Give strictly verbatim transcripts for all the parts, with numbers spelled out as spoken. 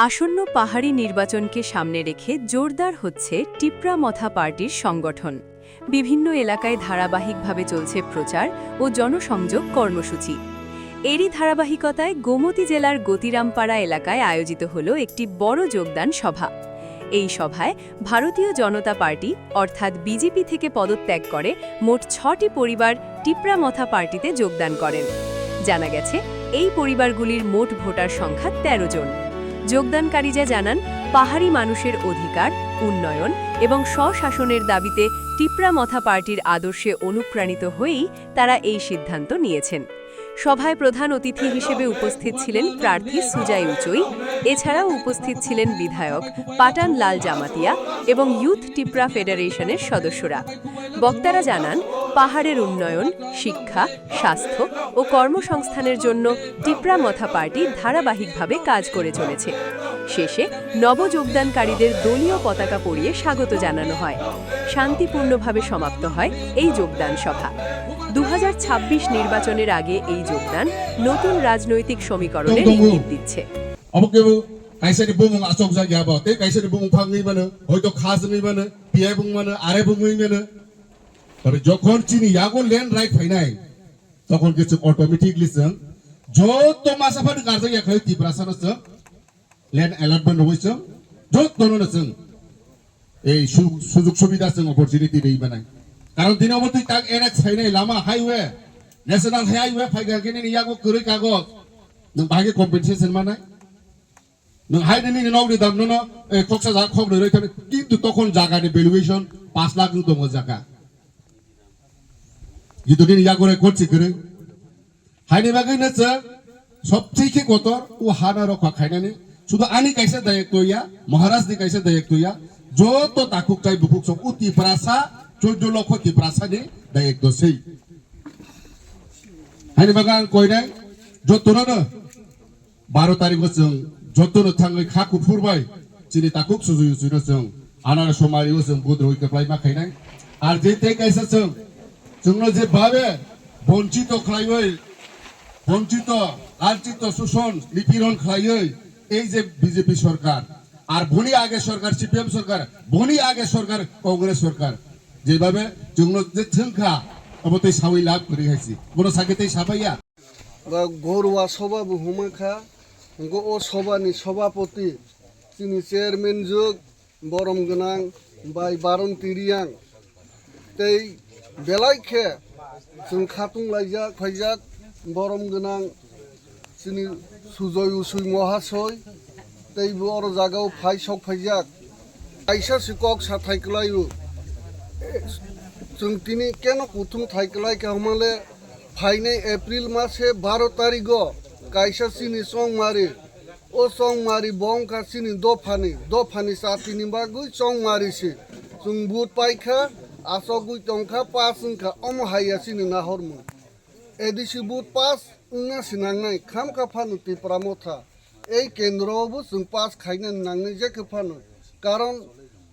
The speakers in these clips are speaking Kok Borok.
আসন্ন পাহাড়ি নির্বাচনকে সামনে রেখে জোরদার হচ্ছে টিপ্রা মথা পার্টির সংগঠন। বিভিন্ন এলাকায় ধারাবাহিকভাবে চলছে প্রচার ও জনসংযোগ কর্মসূচি। এরই ধারাবাহিকতায় গোমতী জেলার গতিরামপাড়া এলাকায় আয়োজিত হলো একটি বড় যোগদান সভা। এই সভায় ভারতীয় জনতা পার্টি অর্থাৎ বিজেপি থেকে পদত্যাগ করে মোট ছটি পরিবার টিপ্রা মথা পার্টিতে যোগদান করেন। জানা গেছে, এই পরিবারগুলির মোট ভোটার সংখ্যা তেরো জন। যোগদানকারীরা জানান, পাহাড়ি মানুষের অধিকার, উন্নয়ন এবং স্বশাসনের দাবিতে টিপ্রা মথা পার্টির আদর্শে অনুপ্রাণিত হয়েই তারা এই সিদ্ধান্ত নিয়েছেন। সভায় প্রধান অতিথি হিসেবে উপস্থিত ছিলেন প্রার্থী সুজয় উচুই। এছাড়াও উপস্থিত ছিলেন বিধায়ক পাটান লাল জামাতিয়া এবং ইউথ টিপ্রা ফেডারেশনের সদস্যরা। বক্তারা জানান, পাহাড়ের উন্নয়ন, শিক্ষা, স্বাস্থ্য ও কর্মসংস্থানের জন্য টিপ্রা মথা পার্টি ধারাবাহিকভাবে কাজ করে চলেছে। শেষে নবযোগদানকারীদের দলীয় পতাকা পরিয়ে স্বাগত জানানো হয়। শান্তিপূর্ণভাবে সমাপ্ত হয় এই যোগদান সভা। দু হাজার ছাব্বিশ নির্বাচনের আগে এই যোগদান নতুন রাজনৈতিক সমীকরণের ইঙ্গিত দিচ্ছে। Obo kebo kaisani bumung achokjak ya bo, tei kaisani bumung phangwi mano, hoito khajagwi mano, piyai bung mano, are bungwi mano. Tore jokhon chini yago land right phainai, tokhon khe chwng automatically chwng joto masa phano karjak ya khlai Tiprasano chwng land allotment rwui chwng jotono no chwng ei su-, sujug subida chwng opportunity rwi manai. Karon tini obo twi tak N H phainai lama highway, national highway phaikha khe nini yago kwrwi kagoj, nwng bahai khe compensation manai. Nwng hai nini nokni dam nono, eh, khoksa jaga khoknwi rwi thani, kintu tokhon jagani valuation pash lakh wng tongo jaga. Kintu nini yago record se kwrwi. Haini bagwi no chwng sobse khe kotor o hana rokha khainani. Sudu ani kaisa dayekto ya, Maharaj ni kaisa dayekto ya, joto takhuk tai bukhuk sok o Tiprasa, chuddo lokho Tiprasa ni dayekto sei. Haini bagwi ang koinai jotono no baro tarikh o chwng jotono thangwi kha kuphur bai chini takhuk sujui uchuino chwng anaro somari o chwng budroi kwplai ma khainai. Ar je tei kaisa chwng, chwngno je babe bonchito khlaiwi, bonchito, lanchito, suson, nipiron khlaiwi ei je B J P sorkar, ar boni age sorkar, C P M sorkar, boni age sorkar, Congress sorkar, jebabe chwngno je thwngkha, obo tei sawi lab kwrwi hai si. Bono sakhe tei sabaiya. Ba Gorwa Soba bo huma kha, hwnkhe o soba ni sobapoti chini chairman jwk borom gwnang bai Baron Tiriang tei belai khe chwng khatung laijak phaijak borom gwnang chini Sujoy Usui Mohasoi tei bo oro jagao phai sok phaijak. Kaisa se kok sa thai kwlai o. Chwng tini keno kuthum thai kwlai kha hwnmale phainai April mase baro tarigo kaisa chini chongmari. O chongmari bo wngkha chini dophani, dophani chati ni bagwi chongmari se. Chwng vote paikha, achogwi tongkha, pass wngkha, omo haiya chini nahormung. A D C vote pass wngna se nangnai, khamkha phano Tipra Motha. Ei kendro o bo chwng pass khaina nangnai je khe phano. Karon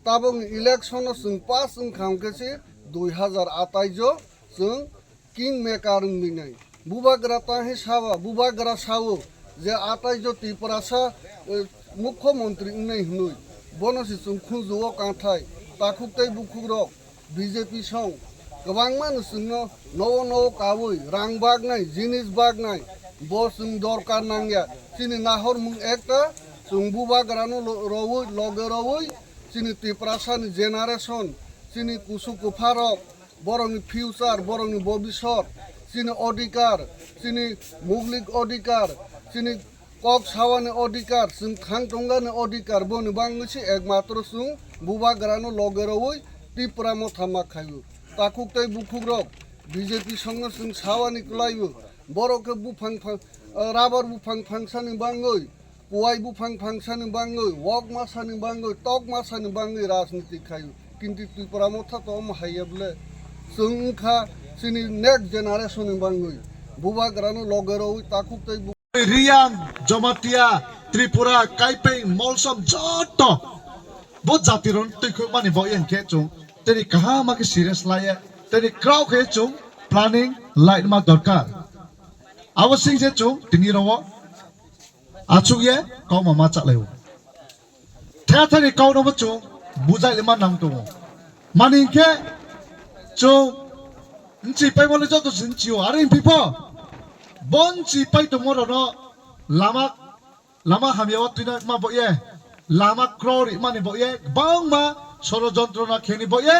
tabokni election o chwng pass wngkha hwnkhe se dui hazar atais o chwng king maker wngwi nai. Bubagra tangwi saba, bubagra sao je atais o Tiprasa, eh, mukhyamantri wngnai hwnwi. Bono se chwng khunju o kanthai, takhuk tei bukhuk rok. B J P song kwbangma no chwngno nogo nogo kaui rang bagnai, jinis bagnai, bo chwng dorkar nangya. Chini nahormung ekta, chwng bubagrano lo-, roui, loge roui, chini Tiprasani generation, chini kusu kupharok, borokni future, borokni bobisot, chini odhikar, chini muglik odhikar, chini kok sawani odhikar, chwng thang tongani odhikar, boni bangwi se ekmatro chwng bubagrano loge roui Tipra Motha ma khaio. Takhuk tei bukhukrok B J P songno chwng sawani kwlaio. Borok khe buphang phang, ah, rabar buphang phangsani bangwi, kuwai buphang phangsani bangwi, wok masani bangwi, tok masani bangwi rajniti khaio. Kintu Tipra Motha to omo haiya bwle. Chwng wngkha chini next generation ni bangwi bubagrano loge roui takhuk tei Riyang, Jamatia, Tripura, Kaipeng, Molsom joto bo jatiron tuikhukmani bo yang khe chwng tini kaham khe serious laiye, tini kraw khe chwng planning laima dorkar. Abo sing je chwng tini rogo achuk ye kok ma ma chalai o. Kathani kauno bo chwng bujai lima nang tongo. Mani hinkhe chwng nchi paimani joto se nchio, are hinphi pho bo nchi pai tongmo rokno lama, lama hamya o twina ma bo ye, lama kro ri mani bo ye, bangma sorojontro na kheni bo ye,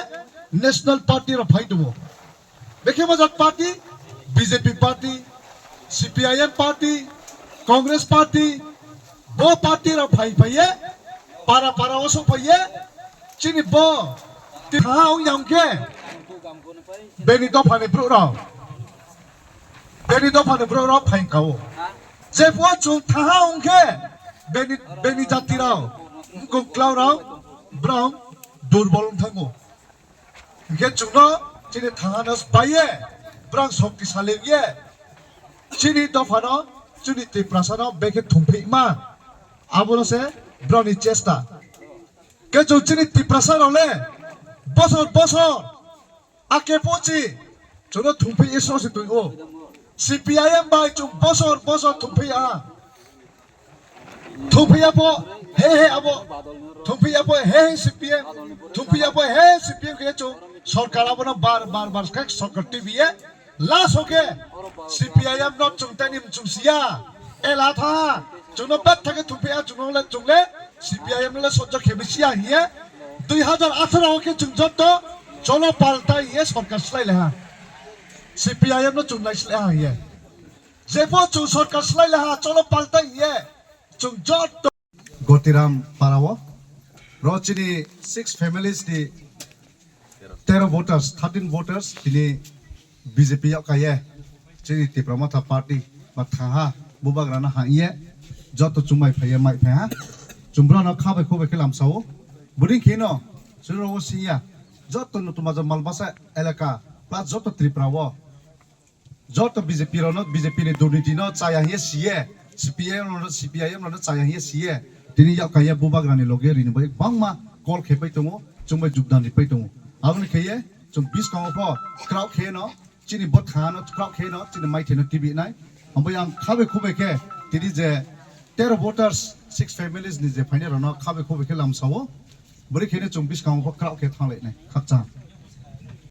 national party rok phai tongo. Bekhe bajak party, B J P party, C P I M party, Congress party, bo party rok phai phai ye, para para o sok phai ye, chini bo thaha wng yang khe, beni dopha ni brouh rok, beni dopha ni brouh rok phai kao. Jepho chwng thaha wng khe, beni, beni jati rok, mukung klau rok, brong durbol wng thango. Hinkhe chwngno chini thangano baiye, brang shoktisali wngye, chini dophano, chini Tiprasano bekhe thumphima, abono se broni chesta. Khe chwng chini Tiprasarokle bosor bosor ake pochi chwngno thumphai iso se twi o. C P I M bai chwng bosor bosor thumphai a. Thumphai apo, he he abo. Thumphai apo, he he C P M. Thumphai apo, he C P M khe chwng sorkar abono bar bar bar khe sorkar T V e. Last o khe C P I M no chwng tani chwng siya. Ela tha. Chwngno bet thake thumphai a chwngno le chwng le C P I M no le sojjo khemi siya hiye. Dui hajar atharo o khe chwng jotto cholo palta hiye sorkar slai leha. C P I M no chwng nai slai ha hiye. Jepho chwng sorkar slai leha cholo palta hiye. Chwng jotto. Gotiram parao. Ro chini six families ni tero voters, thirteen voters, tini B J P yok kaiye, chini Tipra Motha Party, ba thaha, bubagrano haiye, joto chumai phaiye, mai phaiha, chumbrano khabai khubai khe lamsao, bwrwi kheno, chwrwngno singya, joto no tuma malbasa elaka, plus joto Tripura o, joto B J P rokno, B J P ni durniti no chaya hiye siye, C P I M rokno, C P I M rokno chaya hiye siye, tini yak kaiye bubagrani loge rini bai bangma call khe pai tongo, chwng bai jugdan ri pai tongo. Aboni kheye chwng biskango pho krauk khe no, chini bwthano krauk khe no, chini maithai no tibi nai. Ambai ang khabai khubai khe tini je tero voters, six families ni je phainai rokno khabai khubai khe lamsao, bwrwi kheno chwng biskango pho krauk khe thanglai nai. Khakchang.